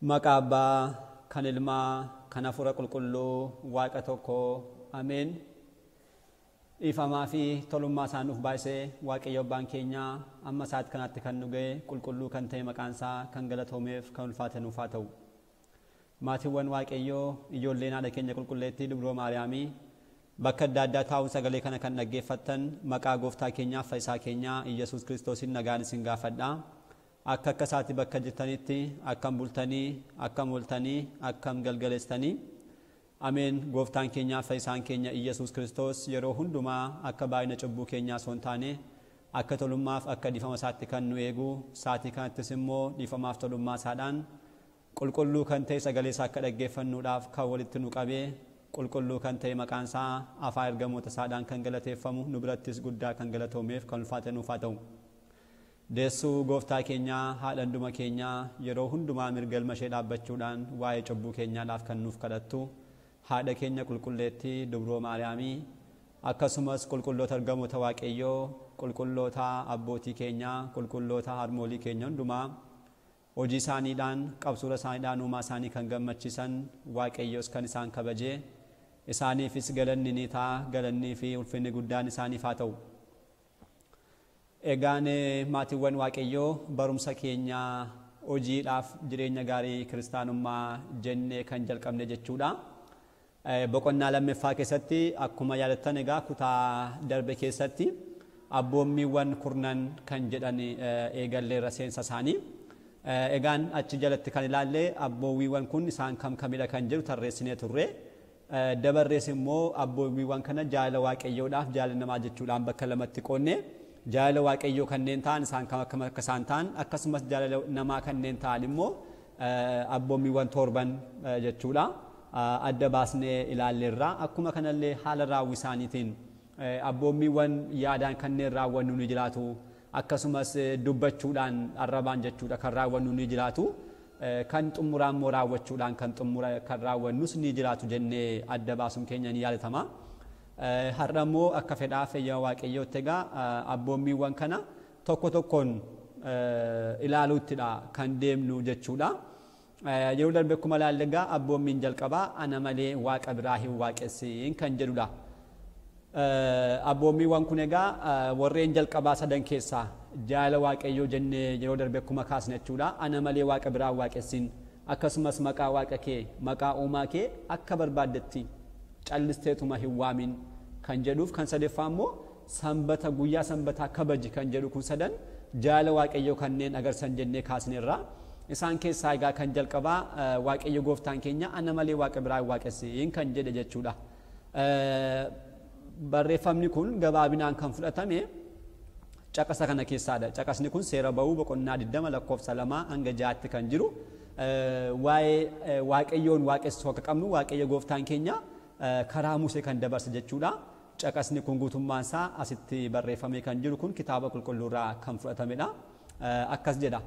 Maqaa Abbaa kan Ilmaa kan Hafuura Qulqulluu Waaqa tokko Ameen. Dhiifamaa fi tolummaa isaa nuuf baay'isee Waaqayyo Abbaan keenya amma sa'aati kanaatti kan nu ga'e qulqulluu kan ta'e maqaan isaa kan galatoomeef kan ulfaate nuuf haa ta'u. Maatiiwwan Waaqayyoo ijoolleen haadha keenya qulqulleettii Dubroo Maariyaamii bakka adda addaa taa'uun sagalee kana kan dhaggeeffattan maqaa gooftaa keenyaaf fayyisaa keenyaa Iyyasuus Kiristoosiin nagaan isin gaafadha. Akka akka isaatti bakka jirtanitti akkam bultanii, akkam ooltanii, akkam galgaleessitanii. Ameen. Gooftaan keenyaaf fayyisaan keenya Iyyasuus Kiristoos yeroo hundumaa akka baay'ina cubbuu keenyaa osoo hin taane akka tolummaaf akka dhiifama isaatti kan nu eegu, sa'aatii kanattis immoo dhiifamaaf tolummaa isaadhaan qulqulluu kan ta'e sagalee isaa akka dhaggeeffannuudhaaf kan walitti nu qabee qulqulluu kan ta'e maqaan isaa afaan ergamoota isaadhaan kan galateeffamu nu birattis guddaa kan galatoomeef kan ulfaate nuuf haa ta'u. Deessuu gooftaa keenyaa haadha hunduma keenyaa yeroo hundumaa mirga ilma ishee dhaabbachuudhaan waa'ee cubbuu keenyaadhaaf kan nuuf kadhattu haadha keenya qulqulleettii Dubroo Maariyaamii akkasumas qulqulloota ergamoota Waaqayyoo, qulqulloota abbootii keenyaa, qulqulloota harmoolii keenya hundumaa hojii isaaniidhaan qabsuura isaaniidhaan uumaa isaanii kan gammachiisan Waaqayyos kan isaan kabajee isaaniifis galanni ni ta'a, galannii fi ulfinni guddaan isaaniif haa ta'u. Egaan maatiiwwan Waaqayyoo barumsa keenya hojiidhaaf jireenya gaarii kiristaanummaa jennee kan jalqabne jechuudha. Boqonnaa lammaffaa keessatti akkuma yaadattan egaa kutaa darbe keessatti abboommiiwwan kurnan kan jedhan eegalleerra seensa isaanii. Egaan achi jalatti kan ilaalle abboommiiwwan kun isaan kam kamidha kan jedhu tarreessinee turre. Dabarrees immoo abboommiiwwan kana jaalala Waaqayyoodhaaf jaalala namaa jechuudhaan bakka lamatti qoonne. Jaalala Waaqayyoo kanneen ta'an isaan kam akkam akka isaan ta'an akkasumas jaalala namaa kanneen ta'an immoo abboommiiwwan torban jechuudha. Adda baasnee ilaalleerra. Akkuma kanallee haala raawwii isaaniitiin abboommiiwwan yaadaan kanneen raawwannu ni jiraatu. Akkasumas dubbachuudhaan arrabaan jechuudha kan raawwannu ni jiraatu. Kan xumuraa immoo raawwachuudhaan kan xumura kan raawwannus ni jiraatu jennee adda baasuun keenya ni yaadatama. Har'a immoo akka fedhaa fayyaa Waaqayyootti egaa abboommiiwwan kana tokko tokkoon ilaaluuttidha kan deemnu jechuudha. Yeroo darbe akkuma ilaalle egaa abboommiin jalqabaa ana malee waaqa biraa hin waaqessiin kan jedhudha. Abboommiiwwan kun egaa warreen jalqabaa sadan keessaa jaalala Waaqayyoo jennee yeroo darbe akkuma kaasne jechuudha. Ana malee waaqa biraa hin waaqessiin akkasumas maqaa waaqa kee maqaa uumaa kee akka barbaaddetti callisteetuma hin waamin kan jedhuuf kan sadaffaa immoo sanbata guyyaa sanbataa kabaji kan jedhu kun sadan jaalala Waaqayyoo kanneen agarsan jennee kaasneerra. Isaan keessaa egaa kan jalqabaa Waaqayyo gooftaan keenya ana malee waaqa biraa hin waaqessiin kan jedhe jechuudha. Barreeffamni kun gabaabinaan kan fudhatame caqasa kana keessaadha. Caqasni kun seera ba'uu boqonnaa 20 lakkoofsa 2 hanga 6tti kan jiru waa'ee Waaqayyoon waaqessuu akka qabnu Waaqayyo gooftaan keenya karaa Musee kan dabarse jechuudha. Caqasni kun guutummaan isaa asitti barreeffamee kan jiru kun kitaaba qulqulluurraa kan fudhatamedha. Akkas jedha.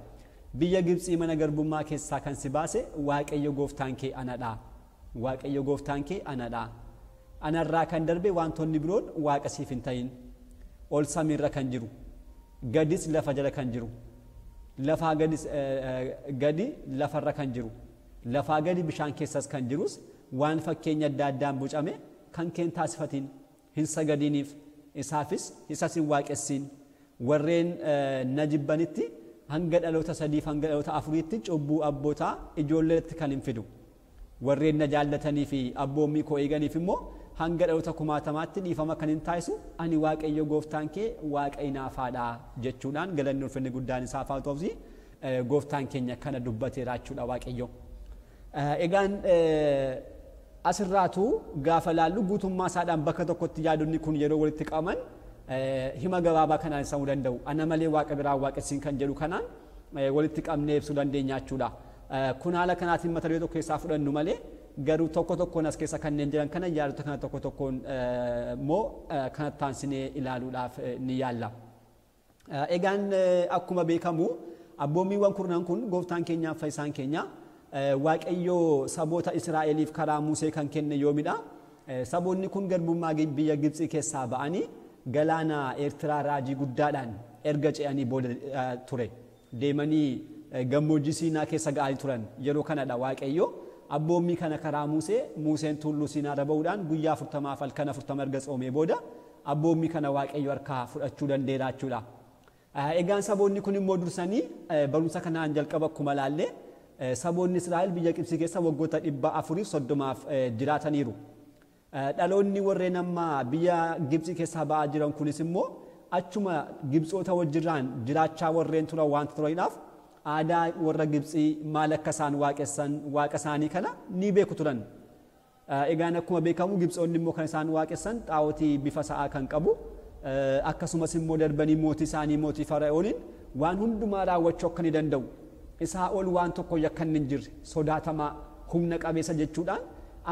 Biyya Gibxii mana garbummaa keessaa kan si baase Waaqayyo gooftaan kee anadha. Waaqayyo gooftaan kee anadha. Anarraa kan darbe wantoonni biroon waaqa siif hin ta'in. Ol samiirra kan jiru, gadis lafa jala kan jiru, lafaa gadis gadi lafarra kan jiru, lafaa gadi bishaan keessas kan jirus waan fakkeenya adda addaan bocame kan keen taasifatiin hin sagadiniif isaafis isas hin waaqessiin. Warreen na jibbanitti hanga dhaloota 3 hanga dhaloota 4tti cubbuu abbootaa ijoolleetti kan hin fidu. Warreen na jaallatanii fi abboommii koo eeganiif immoo hanga dhaloota kumaatamaatti dhiifama kan hin taasisu ani Waaqayyo gooftaan kee waaqa hinaafaadha jechuudhaan galanni ulfinni guddaan isaaf haa ta'u. Gooftaan keenya kana dubbateera jechuudha Waaqayyo. Egaan asirraatu gaafa laallu guutummaa isaadhaan bakka tokkotti yaadonni kun yeroo walitti qabaman hima gabaabaa kanaan ibsamuu danda'u. Ana malee waaqa biraa waaqessiin kan jedhu kanaan walitti qabnee ibsuu dandeenya jechuudha. Kun haala kanaatiin mata duree tokko keessaa fudhannu malee garuu tokko tokkoon as keessa kanneen jiran kana yaadota kana tokko tokkoon immoo kanatti taansinee ilaaluudhaaf ni yaalla. Egaan akkuma beekamu abboommiiwwan kurnan kun gooftaan keenyaaf fayyisaan keenya Waaqayyoo saboota Israa'eliif karaa Musee kan kenne yoomidha. Saboonni kun garbummaa biyya Gibxii keessaa ba'anii galaana Eertiraa raajii guddaadhaan erga ce'anii booda ture. Deemanii gammoojjii Siinaa keessa ga'anii turan. Yeroo kanadha Waaqayyo abboommii kana karaa Museen tulluu Siinaa irra ba'uudhaan guyyaa 40 halkan 40 erga tsoomee booda abboommii kana Waaqayyo harkaa fudhachuu danda'eera jechuudha. Egaan saboonni kun immoo dursanii barumsa kanaan jalqaba akkuma laallee saboonni Israa'el biyya Gibxii keessa waggoota 430 jiraataniiru. Dhaloonni warreen amma biyya Gibxii keessaa ba'aa jiran kunis immoo achuma Gibxoota wajjirraan jiraachaa warreen turan waanta turaniidhaaf aadaa warra Gibxii maal akka isaan waaqessan waaqa isaanii kana ni beeku turan. Egaan akkuma beekamu Gibxoonni immoo kan isaan waaqessan xaa'ootii bifa sa'aa kan qabu akkasumas immoo darbanii mootii isaanii mootii Fara'ooniin waan hundumaa raawwachuu akka ni danda'u isaa ol waan tokko yakka hin jirre sodaatamaa humna qabeessa jechuudhaan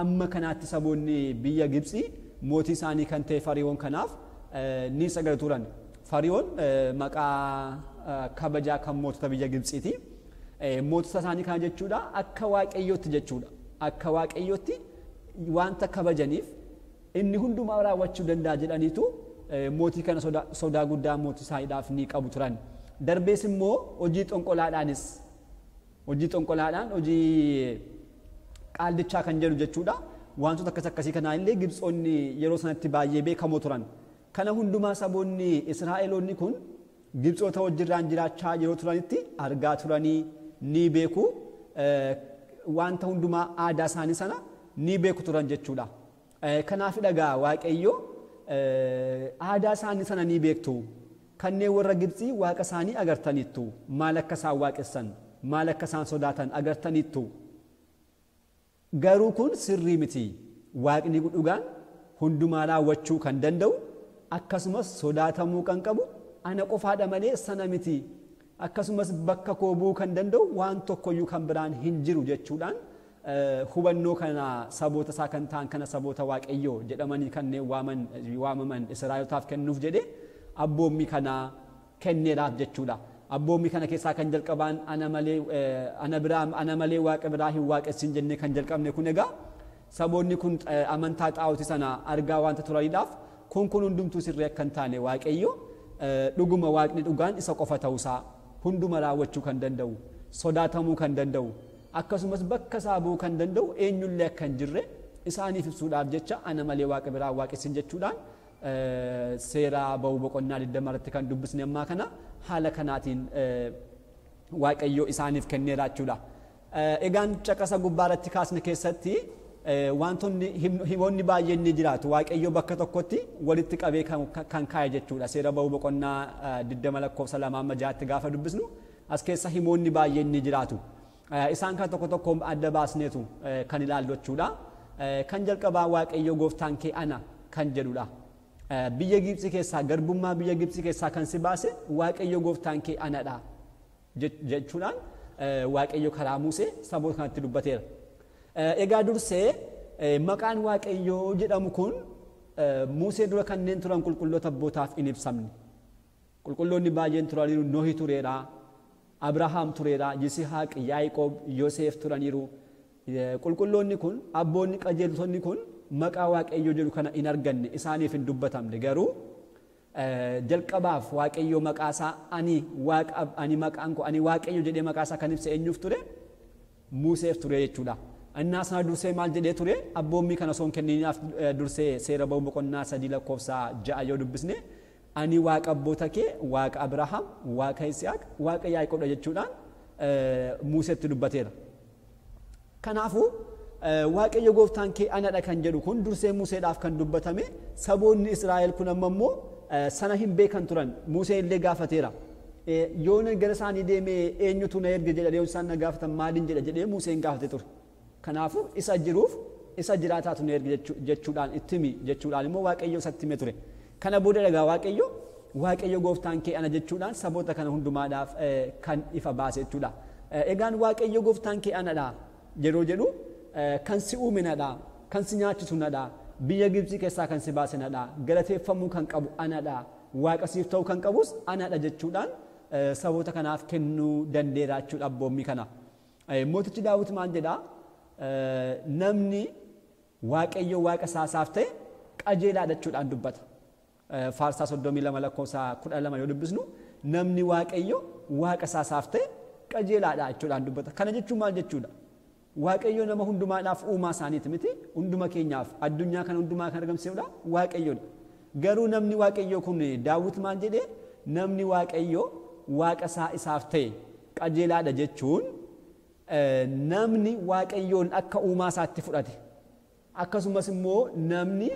amma kanaatti saboonni biyya Gibxii mootii isaanii kan ta'e Fari'oon kanaaf ni sagadu turan. Fari'oon maqaa kabajaa kan mootota biyya Gibxiiti. Mootota isaanii kana jechuudha akka waaqayyootti jechuudha. Akka waaqayyootti wanta kabajaniif inni hundumaa raawwachuu danda'a jedhaniitu mootii kana sodaa guddaa mootii isaaniidhaaf ni qabu turan. Darbees immoo hojii xonqolaadhaan hojii qaallichaa kan jedhu jechuudha. Wantoota akkas akkasii kanaan illee Gibxoonni yeroo sanatti baay'ee beekamoo turan. Kana hundumaa saboonni Israa'eloonni kun Gibxoota wajjirraan jiraachaa yeroo turanitti argaa turanii ni beeku. Wanta hundumaa aadaa isaanii sana ni beeku turan jechuudha. Kanaaf dhagaa Waaqayyo aadaa isaanii sana ni beektu. Kanneen warra Gibxii waaqa isaanii agartaniittu. Maal akka isaan waaqessan, maal akka isaan sodaatan agartaniittu. Garuu kun sirrii miti. Waaqni dhugaan hundumaa raawwachuu kan danda'u akkasumas sodaatamuu kan qabu ana qofaadha malee sana miti. Akkasumas bakka koo bu'uu kan danda'u waan tokkoyyuu kan biraan hin jiru jechuudhaan hubannoo kana saboota isaa kan ta'an kana saboota Waaqayyoo jedhamanii kanneen waamaman Israa'elotaaf kennuuf jedhee abboommii kana kenneeraaf jechuudha. Abboommii kana keessaa kan jalqabaan ana malee waaqa biraa hin waaqessin jennee kan jalqabne kun egaa saboonni kun amantaa xaa'ooti sana argaa waanta turaniidhaaf kun hundumtuu sirrii akka hin taane Waaqayyo dhuguma waaqni dhugaan isa qofa ta'uusaa hunduma raawwachuu kan danda'u sodaatamuu kan danda'u akkasumas bakka isaa bu'uu kan danda'u eenyullee akka hin jirre isaaniif ibsuudhaaf jecha ana malee waaqa biraa waaqessin jechuudhaan seera ba'uu boqonnaa 20 irratti kan dubbisne ammaa kana haala kanaatiin Waaqayyo isaaniif kenneera jechuudha. Egaan caqasa gubbaa irratti kaasne keessatti wantoonni himoonni baay'een ni jiraatu. Waaqayyo bakka tokkotti walitti qabee kan kaa'e jechuudha. Seera ba'uu boqonnaa 20 lakkoofsa 2 amma 6tti gaafa dubbisnu as keessa himoonni baay'een ni jiraatu. Isaan kan tokko tokko adda baasneetu kan ilaallu jechuudha. Kan jalqabaa Waaqayyo gooftaan kee ana kan jedhudha. Biyya Gibxii keessaa garbummaa biyya Gibxii keessaa kan si baase Waaqayyo gooftaan kee anadha jechuudhaan Waaqayyo karaa Musee saboota kanatti dubbateera. Egaa dursee maqaan Waaqayyoo jedhamu kun Musee dura kanneen turan qulqulloota abbootaaf hin ibsamne. Qulqulloonni baay'een turaniiru. Nohi tureera, Abrahaam tureera, Yisihaaq, Yaaqoob, Yoseef turaniiru. Qulqulloonni kun abboonni qajeeltonni kun maqaa Waaqayyoo jedhu kana hin arganne, isaaniif hin dubbatamne. Garuu jalqabaaf Waaqayyo maqaa isaa ani maqaan koo ani Waaqayyo jedhee maqaa isaa kan ibse eenyuuf ture? Museef ture jechuudha. Innaa sana dursee maal jedhee ture? Abboommii kana osoo hin kenniniif dursee seera ba'uu boqonnaa 3 lakkoofsa 6 yoo dubbisne ani waaqa abboota kee waaqa Abrahaam, waaqa Yisihaaq, waaqa Yaaqoob jechuudhaan Museetti dubbateera. Kanaafuu Waaqayyo gooftaan kee anadha kan jedhu kun dursee Museedhaaf kan dubbatame saboonni Israa'el kun amma immoo sana hin beekan turan. Museen illee gaafateera. Yoo gara isaanii deemee eenyutu na erge jedhee isaan na gaafatan maaliin jedha jedhee Museen gaafate ture. Kanaafuu isa jiruuf isa jiraataatu na erge jechuudhaan itti himi jechuudhaan immoo Waaqayyo isatti hime ture. Kana booda dhagaa Waaqayyo gooftaan kee ana jechuudhaan saboota kana hundumaadhaaf kan ifa baase jechuudha. Egaan Waaqayyo gooftaan kee anadha yeroo jedhu kan si uume nadha, kan si nyaachisu nadha, biyya Gibxii keessaa kan si baase nadha, galateeffamuu kan qabu anadha, waaqa siif ta'uu kan qabus anadha jechuudhaan saboota kanaaf kennuu dandeera jechuudha abboommii kana. Mootichi Daawit maal jedhaa? Namni Waaqayyo waaqa isaasaaf ta'e qajeelaadha jechuudhaan dubbata. Faarsaa 32 lakkoofsa 12 yoo dubbisnu namni Waaqayyo waaqa isaasaaf ta'e qajeelaadha jechuudhaan dubbata. Kana jechuun maal jechuudha? Waaqayyo nama hundumaadhaaf uumaa isaaniiti miti, hunduma keenyaaf addunyaa kana hundumaa kan argamsiisudha Waaqayyoodha. Garuu namni Waaqayyoo kun Daawit maal jedhee, namni Waaqayyo waaqa isaa isaaf ta'e qajeelaadha jechuun namni Waaqayyoon akka uumaa isaatti fudhate, akkasumas immoo namni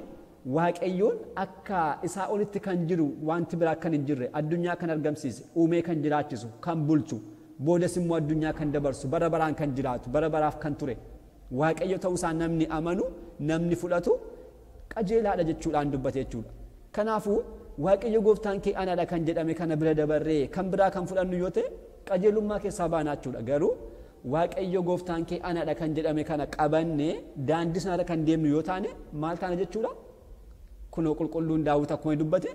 Waaqayyoon akka isaa olitti kan jiru wanti biraa kan hin jirre, addunyaa kan argamsiise, uumee kan jiraachisu, kan bulchu, boodas immoo addunyaa kan dabarsu, bara baraan kan jiraatu, bara baraaf kan ture Waaqayyo ta'uusaa namni amanu, namni fudhatu qajeelaadha jechuudhaan dubbate jechuudha. Kanaafuu Waaqayyo gooftaan kee anadha kan jedhame kana bira dabarree kan biraa kan fudhannu yoo ta'e qajeelummaa keessaa baanaa jechuudha. Garuu Waaqayyo gooftaan kee anadha kan jedhame kana qabannee daandii sanarra kan deemnu yoo taane maal taana jechuudha? Kunoo qulqulluun Daawit akkuma dubbate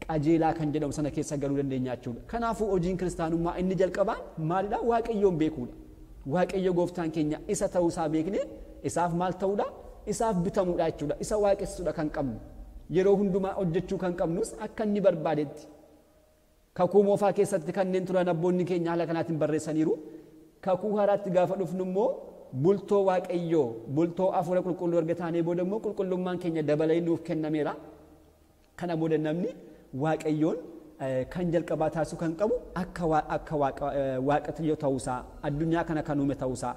qajeelaa kan jedhamu sana keessa galuu dandeenya jechuudha. Kanaafuu hojiin kiristaanummaa inni jalqabaan maalidha? Waaqayyoon beekuudha. Waaqayyo gooftaan keenya isa ta'uusaa beeknee isaaf maal ta'uudha? Isaaf bitamuudha jechuudha. Isa waaqessuudha kan qabnu. Yeroo hundumaa hojjechuu kan qabnus akka inni barbaadetti. Kakuu moofaa keessatti kanneen turan abboonni keenya haala kanaatiin barreessaniiru. Kakuu haaraatti gaafa dhufnu immoo bultoo Waaqayyoo, bultoo hafuura qulqulluu erga taanee booda immoo qulqullummaan keenya dabalee nuuf kennameera. Kana booda namni Waaqayyoon kan jalqabaa taasisuu kan qabu akka Waaqayyo ta'uusaa, addunyaa kana kan uume ta'uusaa,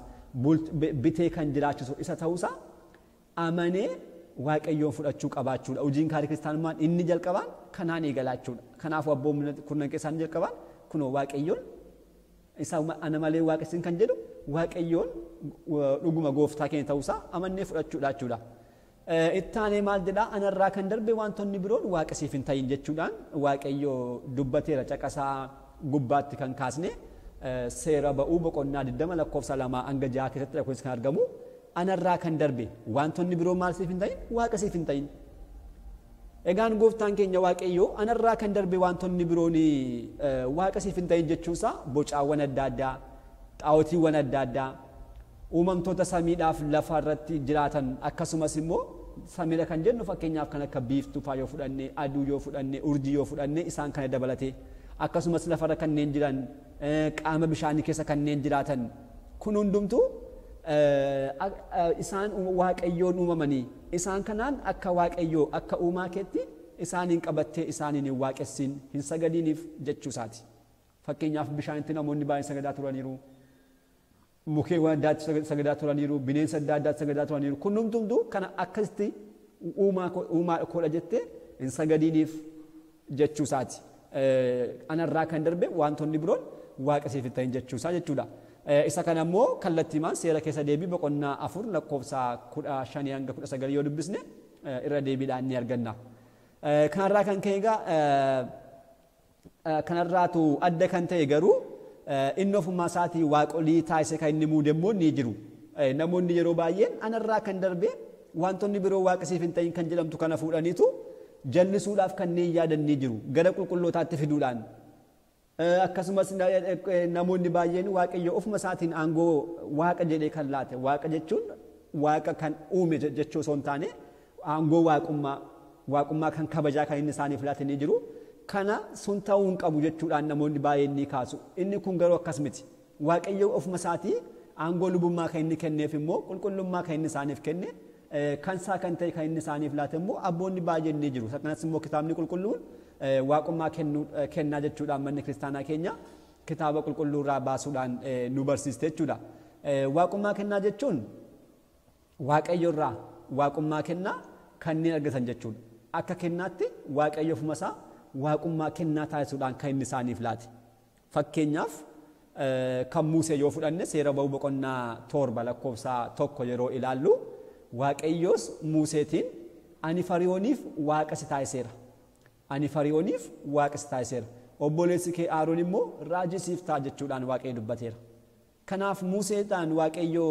bitee kan jiraachisu isa ta'uusaa amanee Waaqayyoon fudhachuu qabaachuudha. Hojiin kaarii kiristaanummaan inni jalqabaan kanaan eegalaa jechuudha. Kanaafuu abboonni kurnan keessaa inni jalqabaan kunoo Waaqayyoon isa ana malee waaqessin kan jedhu Waaqayyoon dhuguma gooftaa keenya ta'uusaa amannee fudhachuudha jechuudha. Ittaanee maal jedhaa? Anarraa kan darbe wantoonni biroon waaqa siif hin ta'in jechuudhaan Waaqayyo dubbateera. Caqasaa gubbaatti kan kaasne seera ba'uu boqonnaa 20 lakkoofsa 2 hanga 6 keessatti kunis kan argamu. Anarraa kan darbe wantoonni biroo maal siif hin ta'in? Waaqa siif hin ta'in. Egaan gooftaan keenya Waaqayyo anarraa kan darbe wantoonni biroon waaqa siif hin ta'in jechuusaa bocaawwan adda addaa, xaa'otiiwwan adda addaa, uumamtoota samiidhaaf lafa irratti jiraatan, akkasumas immoo samiidha kan jennu fakkeenyaaf kan akka biiftuu faa yoo fudhanne, aduu yoo fudhanne, urjii yoo fudhanne isaan kana dabalatee, akkasumas lafarra kanneen jiran, qaama bishaanii keessa kanneen jiraatan kun hundumtuu isaan Waaqayyoon uumamanii isaan kanaan akka Waaqayyoo akka uumaa keetti isaaniin qabattee isaaniin hin waaqessin, hin sagadiiniif jechuusaati. Fakkeenyaaf bishaanitti namoonni baay'een sagadaa turaniiru, mukeewwan adda addaatti sagadaa turaniiru, bineensa adda addaatti sagadaa turaniiru. Kun hundumtuu kana akkasitti uumaa koodha jettee hin sagadiiniif jechuusaati. Anarraa kan darbe wantoonni biroon waaqa siif hin ta'in jechuusaa jechuudha. Isa kana immoo kallattiimaan seera keessa deebii boqonnaa 4 lakkoofsa 15 hanga 19 yoo dubbisne irra deebiidhaan ni arganna. Kanarraa kan ka'e egaa kanarraatu adda kan ta'e garuu inni ofummaa isaatii waaqolii taasise kan inni muude immoo ni jiru. Namoonni yeroo baay'een anarraa kan darbe wantoonni biroo waaqa siif hin ta'in kan jedhamtu kana fuudhaniitu jallisuudhaaf kanneen yaadan ni jiru gara qulqullootaatti fiduudhaan. Akkasumas namoonni baay'een Waaqayyo ofuma isaatiin aangoo waaqa jedhee kan laate, waaqa jechuun waaqa kan uume jechuu osoo hin taane aangoo waaqummaa kan kabajaa kan inni isaaniif laate ni jiru. Kana sun ta'uu hin qabu jechuudhaan namoonni baay'een ni kaasu. Inni kun garuu akkas miti. Waaqayyo ofuma isaatii aangoo lubummaa kan inni kenneef immoo qulqullummaa kan inni isaaniif kenne, kan isaa kan ta'e kan inni isaaniif laate immoo abboonni baay'een ni jiru. Kanas immoo kitaabni qulqulluun waaqummaa kennaa jechuudhaan manni kiristaanaa keenya kitaaba qulqulluu irraa baasuudhaan nu barsiiste jechuudha. Waaqummaa kennaa jechuun Waaqayyo irraa waaqummaa kennaa kanneen argatan jechuudha. Akka kennaatti Waaqayyo ofuma isaa waaqummaa kennaa taasisuudhaan kan inni isaaniif laate. Fakkeenyaaf kan Musee yoo fudhanne seera ba'uu boqonnaa 7 lakkoofsa 1 yeroo ilaallu Waaqayyoos Museetiin ani Fariyooniif waaqa si taasiseera. Ani Fariyooniif waaqa si taasiseera. Obboleessi kee Aaroon immoo raajii siif ta'a jechuudhaan Waaqayyo dubbateera. Kanaaf Museedhaan Waaqayyo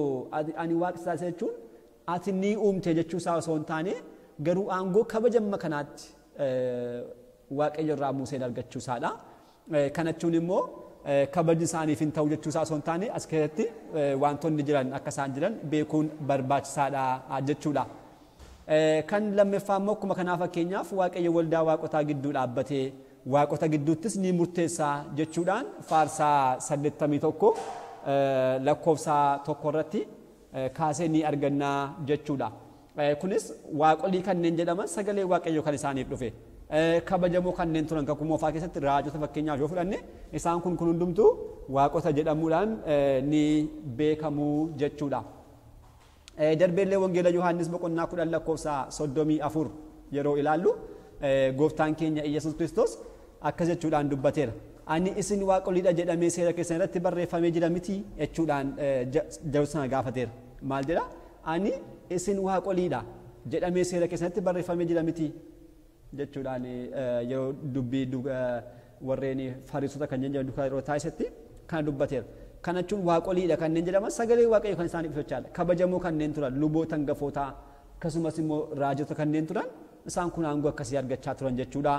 ani waaqa si taasiseera jechuun ati ni uumte jechuu isaa osoo hin taane garuu aangoo kabajamma kanaatti Waaqayyo irraa Museen argachuu isaadha. Kana jechuun immoo kabajni isaaniif hin ta'u jechuu isaa osoo hin taane as keessatti wantoonni jiran akka isaan jiran beekuun barbaachisaadha jechuudha. Kan lammaffaa immoo akkuma kanaa fakkeenyaaf Waaqayyo waldaa waaqotaa gidduu dhaabbatee Waaqota gidduuttis ni murteessaa jechuudhaan faarsaa 81 lakkoofsa 1 irratti kaasee ni argannaa jechuudha. Kunis waaqolii kanneen jedhaman sagalee Waaqayyoo kan isaaniif dhufe. Kabajamoo kanneen turan kakuu moofaa keessatti raajota fakkeenyaaf yoo fudhanne isaan kun hundumtuu waaqota jedhamuudhaan ni beekamuu jechuudha. Darbeellee Wangeela Yohaannis boqonnaa 10 lakkoofsa 34 yeroo ilaallu gooftaan keenya Iyyasuus Kiristoos akkas jechuudhaan dubbateera. Ani isin waaqoliidha jedhamee seera keessan irratti barreeffamee jira miti jechuudhaan jaru sana gaafateera. Maal jedha? Ani isin waaqoliidha jedhamee seera keessan irratti barreeffamee jira miti jechuudhaan yeroo dubbii warreen fariisota kan jedhaman duukaa yeroo taasisetti kana dubbateera. Kana jechuun waaqoliidha kanneen jedhaman sagalee Waaqayyoo kan isaaniif sochaadha. Kabajamoo kanneen turan luboota hangafootaa akkasumas immoo raajota kanneen turan isaan kun aangoo akkasii argachaa turan jechuudha.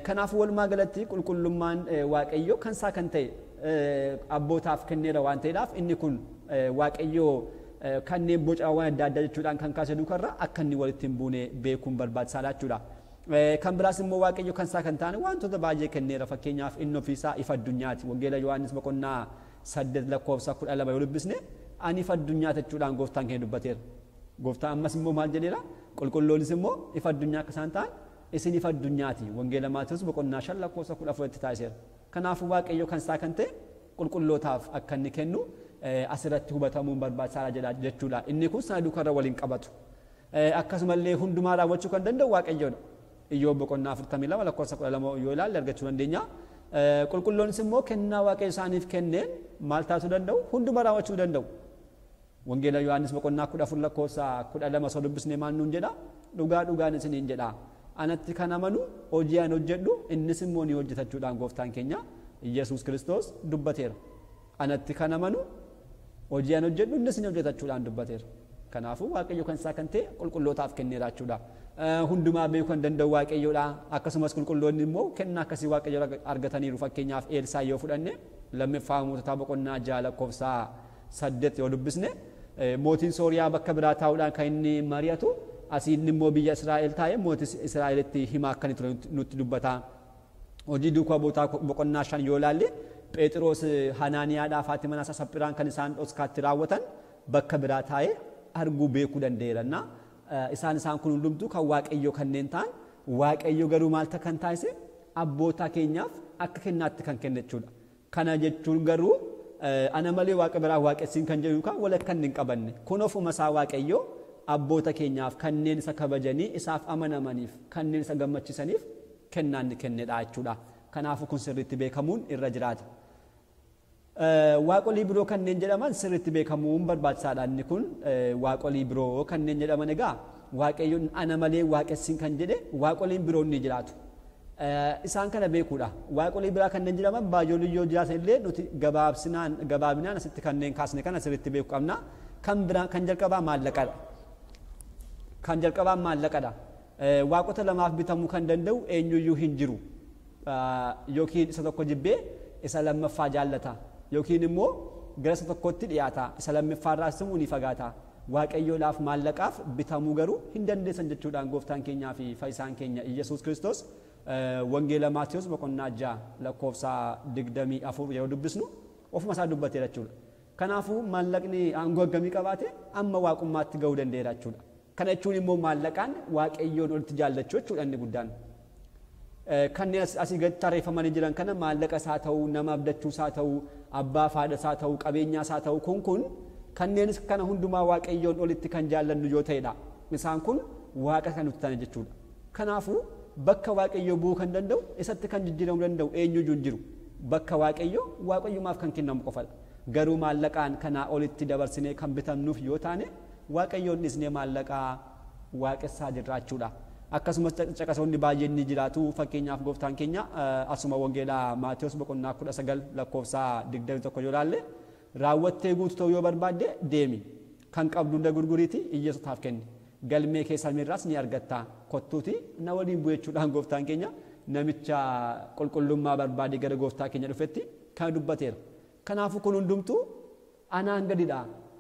Kanaafuu walumaa galatti qulqullummaan Waaqayyoo kan isaa kan ta'e abbootaaf kenneera waan ta'eedhaaf inni kun Waaqayyoo kanneen bocawwan adda addaa jechuudhaan kan kaase duukarra akka inni walitti hin buune beekuun barbaachisaadha jechuudha. Kan biraas immoo Waaqayyo kan isaa kan ta'an wantoota baay'ee kenneera. Fakkeenyaaf inni ofiisaa ifa addunyaati. Wangeela Yohaannis boqonnaa 8 lakkoofsa 12 yoo dubbisne ani ifa addunyaati jechuudhaan gooftaan keenya dubbateera. Gooftaan ammas immoo maal jedheera? Qulqulloonis immoo ifa addunyaa akka isaan ta'an isin ifa addunyaati. Wangeela Maatewos boqonnaa 5 lakkoofsa 14 taasiseera. Kanaafuu Waaqayyo kan isaa kan ta'e qulqullootaaf akka inni kennu asirratti hubatamuun barbaachisaadha jedha jechuudha. Inni kun sana duukarra waliin qabatu. Akkasumallee hundumaa raawwachuu kan danda'u Waaqayyoodha. Iyyoob boqonnaa 42 lakkoofsa 12 yoo ilaalle argachuu dandeenya. Qulqulloonis immoo kennaa Waaqayyo isaaniif kenneen maal taasisuu danda'u? Hundumaa raawwachuu danda'u. Wangeela Yohaannis boqonnaa 14 lakkoofsa 12 osoo dubbisnee maal nuun jedha? Dhugaa dhugaan isiniin jedha. Anatti kan amanu hojii ani hojjedhu innis immoo ni hojjetachuudhaan gooftaan keenya Iyyasuus Kiristoos dubbateera. Anatti kan amanu hojii ani hojjedhu innis ni hojjetachuudhaan dubbateera. Kanaafuu Waaqayyo kan isaa kan ta'e qulqullootaaf kenneera jechuudha. Hundumaa beekuu kan danda'u Waaqayyoodha. Akkasumas qulqulloonni immoo kennaa akkasii Waaqayyo argataniiru. Fakkeenyaaf Eelsaa yoo fudhanne lammaffaa moototaa boqonnaa 6 lakkoofsa 8 yoo dubbisne mootiin Sooriyaa bakka biraa taa'uudhaan kan inni mari'atu asiin immoo biyya Israa'el taa'ee mootii Israa'elitti himaa akka inni ture nutti dubbata. Hojii duukaa bu'ootaa boqonnaa 5 yoo ilaalle Phexros Hanaaniyaadhaaf haati manaa isaa Saphiraan kan isaan dhoskaatti raawwatan bakka biraa taa'ee arguu beekuu danda'eera. Isaan kun hundumtuu kan Waaqayyoo kanneen ta'an Waaqayyo garuu maal kan taasise abboota keenyaaf akka kennaatti kan kenne jechuudha. Kana jechuun garuu ana malee Waaqa biraa waaqessiin kan jedhu yookaan walakka hin qabanne. Kun ofuma isaa Waaqayyoo abboota keenyaaf kanneen isa kabajanii isaaf amanamaniif kanneen isa gammachiisaniif kennaan ni kennedha jechuudha. Kanaafuu kun sirriitti beekamuun irra jiraata. Waaqolii biroo kanneen jedhaman sirriitti beekamuun barbaachisaadha. Inni kun waaqolii biroo kanneen jedhaman egaa Waaqayyoon ana malee waaqessiin kan jedhe waaqoliin biroon ni jiraatu. Isaan kana beekuudha. Waaqolii biraa kanneen jedhaman baay'oolii yoo jiraatan illee nuti gabaabinaan asitti kanneen kaasne kana sirriitti beekuu qabna. Kan biraa kan jalqabaa maallaqadha. Kan jalqabaa maallaqadha. Waaqota lamaaf bitamuu kan danda'u eenyuyyuu hin jiru. Yookiin isa tokko jibbee isa lammaffaa jaallata. Yookiin immoo gara isa tokkotti dhiyaata. Isa lammaffaa irraas immoo ni fagaata. Waaqayyoodhaaf maallaqaaf bitamuu garuu hin dandeessan jechuudhaan gooftaan keenyaa fi fayyisaan keenya Iyyasuus Kiristoos Wangeela Maatewos boqonnaa 6 lakkoofsa 24 yeroo dubbisnu ofuma isaa dubbateera jechuudha. Kanaafuu maallaqni aangoo akkamii qabaate amma waaqummaatti ga'uu danda'eera jechuudha. Kana jechuun immoo maallaqaan Waaqayyoon olitti jaallachuu jechuudha inni guddaan. Kanneen asii gadi tarreeffamanii jiran kana maallaqa isaa ta'uu, nama abdachuu isaa ta'uu, abbaa fi haadha isaa ta'uu, qabeenyaa isaa ta'uu kun kanneenis kana hundumaa Waaqayyoon olitti kan jaallannu yoo ta'edha. Isaan kun Waaqa kan nutti ta'an jechuudha. Kanaafuu bakka Waaqayyoo bu'uu kan danda'u isatti kan jijjiiramuu danda'u eenyuyyuu hin jiru. Bakka Waaqayyoo Waaqayyumaaf kan kennamu qofadha. Garuu maallaqaan kanaa olitti dabarsinee kan bitamnuuf yoo taane Waaqayyoon dhiisnee maallaqaa waaqessaa jirra jechuudha. Akkasumas caqasoonni baay'een ni jiraatu. Fakkeenyaaf gooftaan keenya asuma Wangeelaa Maatewos boqonnaa 19 lakkoofsa 21 yoo ilaalle raawwattee guutuu ta'uu yoo barbaadde deemi. Kan qabdu hunda gurguriitii hiyyeessotaaf kenni. Galmee kee samiirraas ni argatta. Kottuuti na waliin bu'u jechuudhaan gooftaan keenya namicha qulqullummaa barbaade gara gooftaa keenya dhufetti kana dubbateera. Kanaafuu kun hundumtuu anaan gadidha.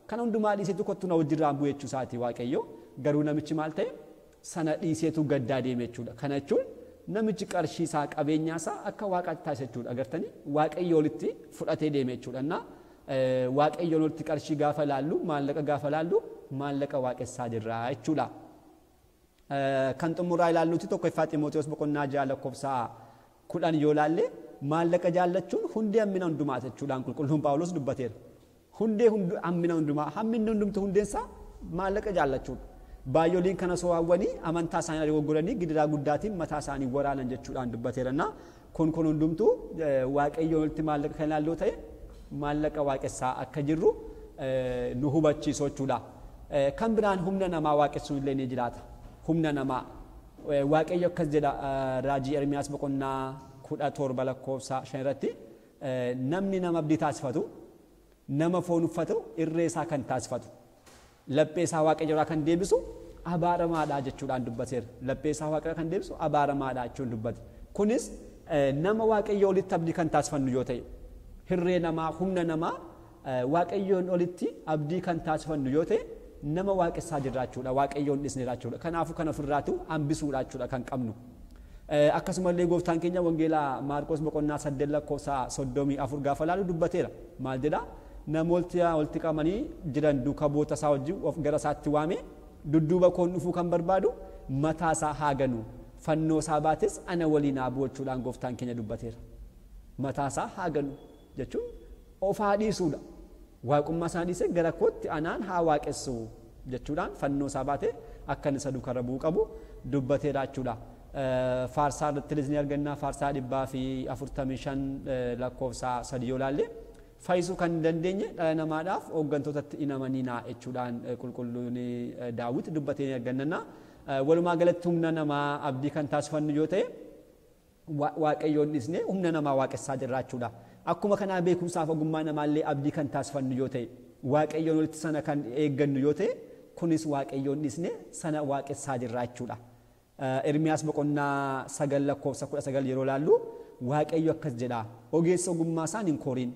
Kana hundumaa dhiiseetu kottu na wajjirraan bu'u jechuu isaati Waaqayyo. Garuu namichi maal ta'e sana dhiiseetu gaddaa deeme jechuudha. Kana jechuun namichi qarshii isaa qabeenyaa isaa akka waaqaatti taasisa jechuudha. Agartanii waaqayyo olitti fudhatee deeme jechuudha. Waaqayyoon olitti qarshii gaafa laallu, maallaqa gaafa laallu, maallaqa waaqessaa jirra jechuudha. Kan xumuraa ilaalluti 1ffaa Ximootiyoos boqonnaa 6 lakkoofsa 10 yoo laalle maallaqa jaallachuun hundee hammina hundumaa jechuudhaan qulqulluun Phaawulos dubbateera. Hundee hammina hundumaa, hamminni hundumtu hundeensaa maallaqa jaallachuudha. Baay'ooliin kana soo hawwanii amantaa isaanii dogoggoranii gidiraa guddaatiin mataa isaanii waraanan jechuudhaan dubbateera. Kun hundumtuu waaqayyoon olitti maallaqa kan ilaalluu ta'e maallaqa waaqessaa akka jirru nu hubachiisu jechuudha. Kan biraan humna namaa waaqessuun illee ni jiraata. Humna namaa waaqayyo akkas jedha raajii Ermiyaas boqonnaa 17 lakkoofsa 5 irratti namni nama abdii taasifatu, nama foon uffatu, irree isaa kan taasifatu, laphee isaa waaqayyo irraa kan deebisu abaaramaadha jechuudhaan dubbateera. Laphee isaa waaqayyo irraa kan deebisu abaaramaadha jechuun dubbate. Kunis nama waaqayyo olitti abdii kan taasifannu yoo ta'e, hirree namaa, humna namaa waaqayyoon olitti abdii kan taasifannu yoo ta'e nama waaqessaa jirra jechuudha. Waaqayyoon dhisne jechuudha. Kanaafuu kan ofirraatu hambisuudha jechuudha kan qabnu. Akkasumallee gooftaan keenya wangeelaa Maarqos boqonnaa 8 lakkoofsa 34 gaafa laalu dubbateera. Maal jedha? Namoota walitti qabamanii jiran duuka bu'oota isaa wajjin of gara isaatti waame dudduuba koon dhufuu kan barbaadu mataa isaa haa ganu, fannoo isaa baates ana waliin haa bu'u jechuudhaan gooftaan keenya dubbateera. Mataa isaa haa ganu jechuun of haa dhiisuudha. Waaqummaa isaa dhiisee gara kootti anaan haa waaqessu jechuudhaan fannoo isaa baate akka inni isa duukaa bu'uu qabu dubbateera jechuudha. Faarsaa irratti ni arganna. Faarsaa 145 lakkoofsa 3 yoo laalle fayyisuu kan dandeenye dhala namaadhaaf hooggantootatti hin amaninaa jechuudhaan qulqulluun Daawit dubbatee ni arganna. Walumaa galatti humna namaa abdii kan taasifannu yoo ta'e waaqayyoon dhisnee humna namaa waaqessaa jirra jechuudha. Akkuma kanaa beekumsaaf ogummaa namaallee abdii kan taasifannu yoo ta'e waaqayyoon olitti sana kan eeggannu yoo ta'e kunis waaqayyoon dhisnee sana waaqessaa jirra jechuudha. Ermiyaas boqonnaa 9 lakkoofsa 19 yeroo laallu waaqayyo akkas jedha, ogeessa ogummaa isaan hin kooriin,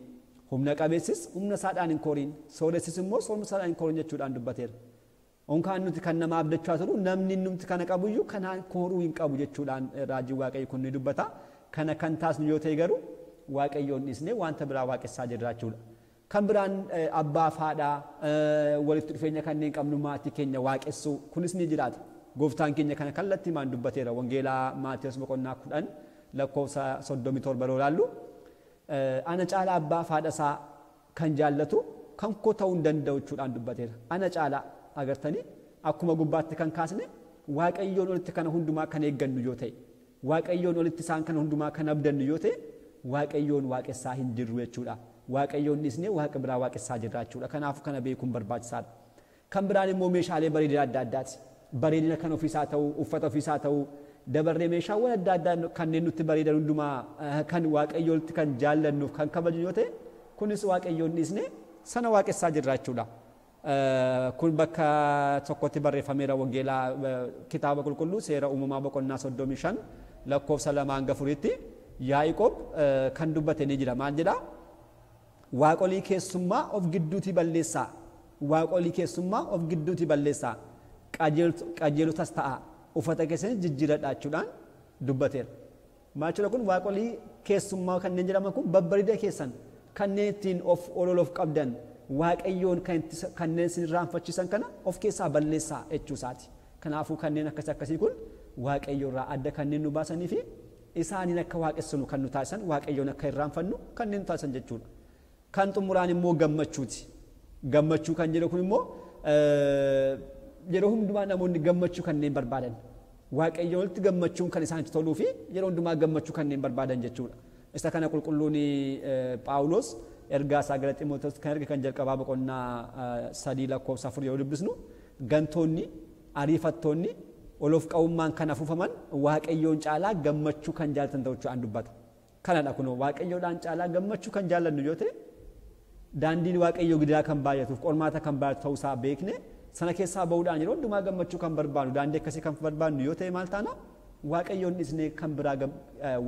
humna qabeessis humna isaadhaan hin kooriin, sooressis immoo sooruma isaadhaan hin kooriin jechuudhaan dubbateera. Onkaan nuti kan nama abdachaa turru namni numti kana qabuyyuu kanaan kooruu hin qabu jechuudhaan raajii waaqayyo kun ni dubbata. Kana kan taasnu yoo ta'e garuu waaqayyoon dhisnee wanta biraa waaqessaa jirra jechuudha. Kan biraan abbaa fi haadhaa walitti dhufeenya kanneen qabnu maatii keenya waaqessuu kunis ni jiraata. Gooftaan keenya kana kallattii maan dubbateera. Wangeelaa Maatiyos boqonnaa 10 lakkoofsa 37 yoo laallu ana caalaa abbaa fi haadha isaa kan jaallatu kan koo ta'uu hin danda'u jechuudhaan dubbateera. Ana caalaa agartanii akkuma gubbaatti kan kaasne waaqayyoon olitti kana hundumaa kan eeggannu yoo ta'e, waaqayyoon olitti isaan kana hundumaa kan abdannu yoo ta'e waaqayyoon waaqessaa hin jirru jechuudha. Waaqayyoon dhisnee waaqa biraa waaqessaa jirra jechuudha. Kanaafuu kana beekuun barbaachisaadha. Kan biraan immoo meeshaalee bareedina adda addaati. Bareedina kan ofiisaa ta'uu, uffata ofiisaa ta'uu, dabarree meeshaawwan adda addaa kanneen nutti bareedan hundumaa kan waaqayyoon olitti kan jaallannuuf kan kabajnu yoo ta'e kunis waaqayyoon dhisnee sana waaqessaa jirra jechuudha. Kun bakka tokkotti barreeffameera. Wangeelaa kitaaba qulqulluu seera uumamaa boqonnaa 35 lakkoofsa 2 hanga 4tti Yaaqoob kan dubbate ni jira. Maal jedha? Waaqolii keessummaa of gidduutti balleessaa. Waaqolii keessummaa of gidduutti balleessaa. Qajeelotas ta'a. Uffata keessan jijjiiradhaa jechuudhaan dubbateera. Maal jechuudha kun? Waaqolii keessummaa kanneen jedhaman kun babbareeda keessan kanneen ittiin of ololoof qabdan waaqayyoon kanneen isin irraanfachiisan kana of keessaa balleessaa jechuusaati. Kanaafuu kanneen akkas akkasii kun waaqayyo irraa adda kanneen nu baasanii fi isaaniin akka waaqessinu kan nu taasisan, waaqayyoon akka irraanfannu kanneen nu taasisan jechuudha. Kan xumuraan immoo gammachuuti. Gammachuu kan jedhu kun immoo yeroo hundumaa namoonni gammachuu kanneen barbaadan, waaqayyoon olitti gammachuun kan isaanitti toluu fi yeroo hundumaa gammachuu kanneen barbaadan jechuudha. Isa kana qulqulluun Phaawulos ergaa isaa gara Ximootiyoos kan erge kan jalqabaa boqonnaa 3 lakkoofsa 4 yeroo dubbisnu gantoonni, ariifattoonni, olof qabummaan kan afuufaman waaqayyoon caalaa gammachuu kan jaallatan ta'uu jechuudhaan dubbata. Kanadha kunoo waaqayyoodhaan caalaa gammachuu kan jaallannu yoo ta'e daandiin waaqayyoo gidiraa kan baay'atuuf qormaata kan baay'atu ta'uusaa beekne sana keessaa bahuudhaan yeroo hundumaa gammachuu kan barbaannu daandii akkasii kan barbaannu yoo ta'e maal taana waaqayyoon dhisnee kan biraa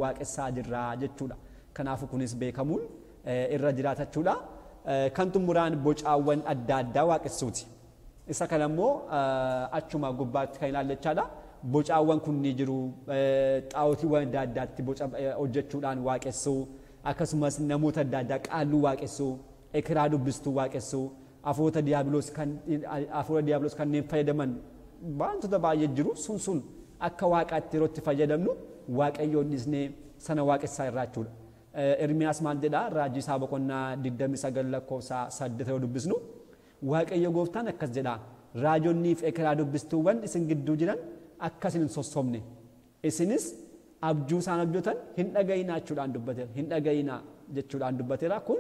waaqessaa jirra jechuudha. Kanaafuu kunis beekamuun irra jiraata jechuudha. Kan xumuraan bocaawwan adda addaa waaqessuuti. Isa kana immoo achuma gubbaatti kan ilaallachaadha. Bocaawwan kun ni jiru. Xaa'ootiiwwan adda addaatti boca hojjechuudhaan waaqessuu, akkasumas namoota adda addaa qaalluu waaqessuu, ekeraa dubbistuu waaqessuu, hafuurota diiyaabiloos kan hafuura diiyaabiloos kanneen fayyadaman wantoota baay'ee jiru. Sun akka waaqaatti yeroo itti fayyadamnu Waaqayyoon dhiisnee sana waaqessaa irraa jechuudha. Ermiyaas maal jedhaa? Raajii isaa boqonnaa 29 lakkoofsa 8 yoo dubbisnu, Waaqayyo gooftaan akkas jedhaa: raajonnii fi ekeraa dubbistuuwwan isin gidduu jiran akka isin hin sossobne, isinis abjuu isaan abjootan hin dhagayinaa jechuudhaan dubbateera. Hin dhagayinaa jechuudhaan dubbateera. Kun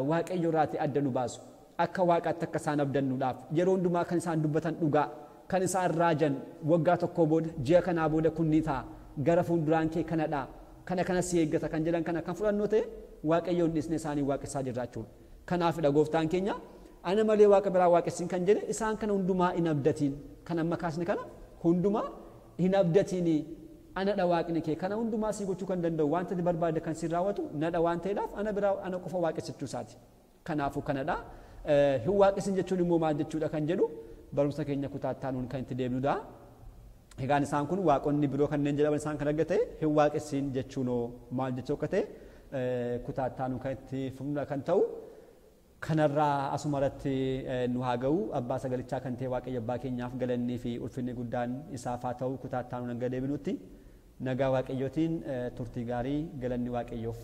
Waaqayyo irraatii adda nu baasu. Akka waaqaatti akka isaan abdannuudhaaf yeroo hundumaa kan isaan dubbatan dhugaa, kan isaan raajan waggaa tokko booda, ji'a kanaa booda kun ni ta'a, gara fuulduraan kee kanadha, kana kana si eeggata kan jedhan kana kan fudhannoo ta'e, Waaqayyoon dhiisne isaanii waaqessaa jirra jechuudha. Kanaafidha gooftaan keenya ana malee waaqa biraa waaqessin kan jedhe. Isaan kana hundumaa hin abdatiin, kan amma kaasne kana hundumaa hin abdatiin, anadha waaqni kee, kana hundumaa si gochuu kan danda'u, wanta ati barbaadde kan si raawwatu nadha waan ta'eedhaaf ana biraa ana qofa waaqessachuu isaati. Kanaafuu kanadha. Hin waaqessin jechuun immoo maal jechuudha kan jedhu barumsa keenya kutaa itti kan itti deebinudha. Egaan isaan kun waaqonni biroo kanneen jedhaman isaan kan arga ta'e, hin waaqessin jechuunoo maal jechuu akka ta'e kutaa itti kan itti fufnudha kan ta'u. Kanarraa asuma irratti nu haa ga'u. Abbaa sagalichaa kan ta'e Waaqayyo abbaa keenyaaf galannii fi ulfinni guddaan isaaf haa ta'u. Kutaa itti hanga deebinutti nagaa Waaqayyootiin turtii gaarii. Galanni Waaqayyoof.